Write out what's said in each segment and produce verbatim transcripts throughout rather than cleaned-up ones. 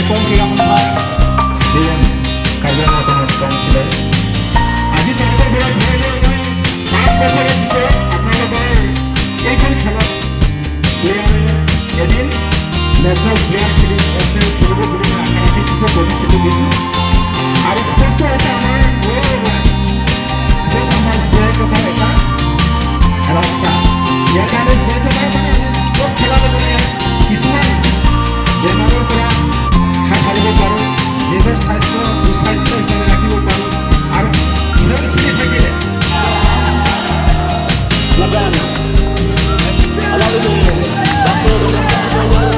কম ক্ৰীড়া সন্থা, C M, Karbi Anglong অট'নমাছ কাউন্সিলে আজি তেখেতৰ পৰা ধৰি লৈ মই পাঁচ বছৰৰ ভিতৰত আপোনালোকৰ এইখন খেলত প্লেয়াৰে এদিন নেশ্যনেল প্লেয়াৰ খেলি, নেশ্যনেল খেলিব বুলি মই আশা ৰাখিছোঁ, প্ৰতিশ্ৰুতি দিছোঁ। আৰু স্পষ্ট হৈছে আমাৰ স্পৰ্টছ আমাৰ জীয়াই থকাৰ এটা ৰাস্তা। ইয়াৰ কাৰণে জীয়াই থকাৰ কাৰণে আমি স্পৰ্টছ খেলাব লাগে। কিছুমান বেমাৰৰ পৰা হাত সাৰিব পাৰোঁ, নিজৰ স্বাস্থ্য সুস্বাস্থ্য হিচাপে ৰাখিব পাৰোঁ আৰু খেল খেলি থাকিলে Laban. Ala ini, bakso dong, bakso dong.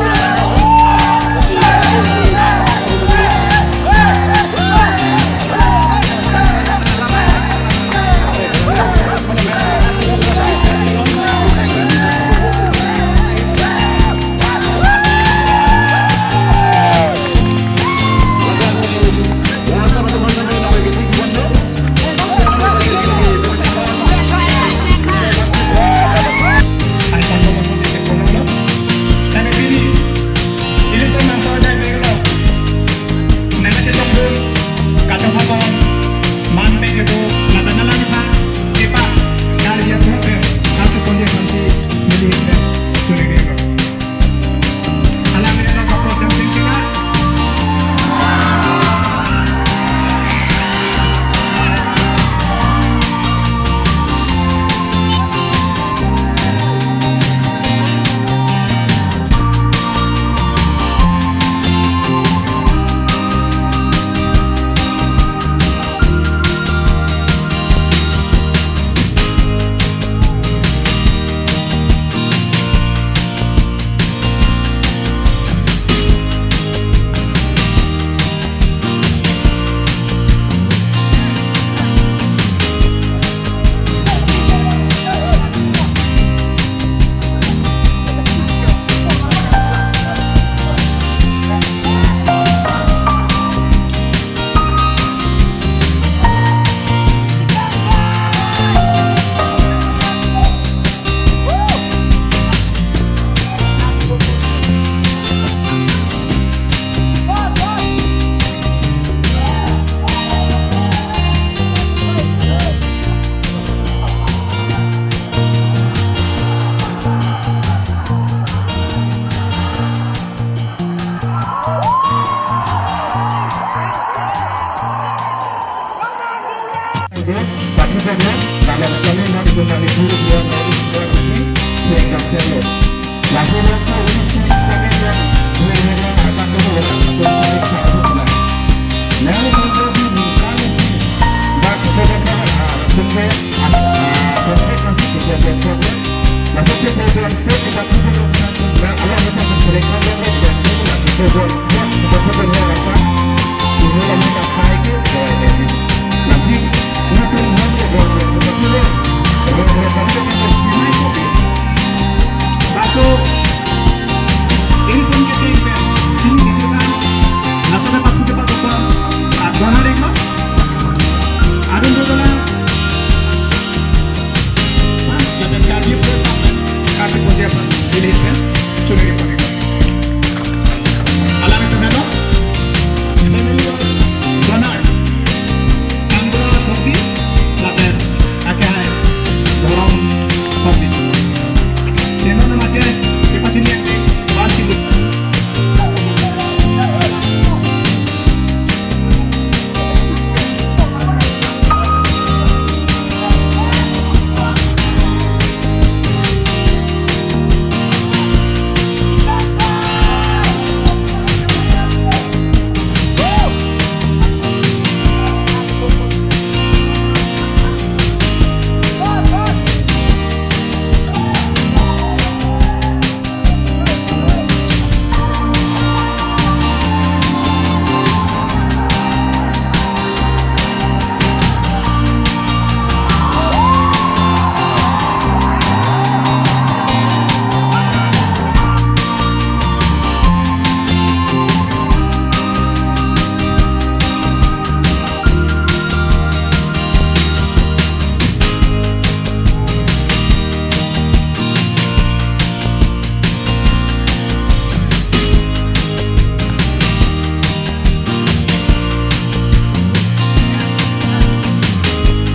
Now,